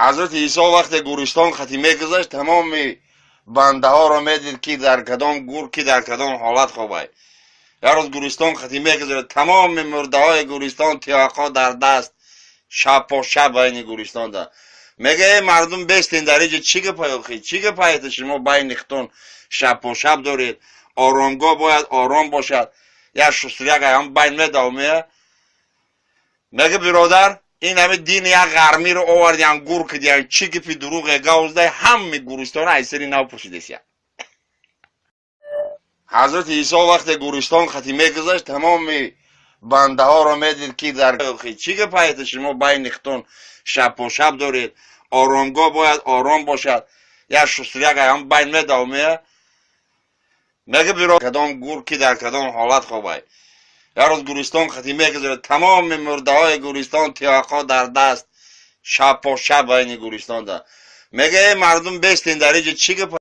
Ҳазрати Исо вақте гӯристон хати мегузашт, тамоми бандаҳоро медид, ки дар кадом гур, ки дар кадом ҳолат хобай. Як рӯз гӯристон хати мегузарад, тамоми мурдаҳои гӯристон тиёқҳо дар даст, шаб по шаб байни гӯристонда. Мега: «Эй мардум, бестен, дар иҷа чӣ гапай охи? Чӣ гапаете шумо байни хитон шаб по шаб доред? Оромгоҳ бояд ором бошад». Як шустряк ҳам байн медавмея. Мега: «Биродар, ин ҳами дини як ғармиро овардиан, гур кидиан, чӣ гипи дуруғе гавздай, ҳами гӯристона аз сари нав пурсидесия». Ҳазрати Исо вақте гӯристон хати мегузашт, тамоми бандаҳоро медид, ки дар чӣ гапаете шумо байни хитон шаб по шаб доред? Оромгоҳ бояд ором бошад. Як шустряк ҳам байн медавмея. Мега: «Биро, кадом гур, ки дар кадом ҳолат хобай». Як рӯз гӯристон хати мегузарад, тамоми мурдаҳои гӯристон тиёқҳо дар даст, шаб по шаб байни гӯристонда. Мега: «Эй мардум, бестен, дар иҷа чӣ гапа?»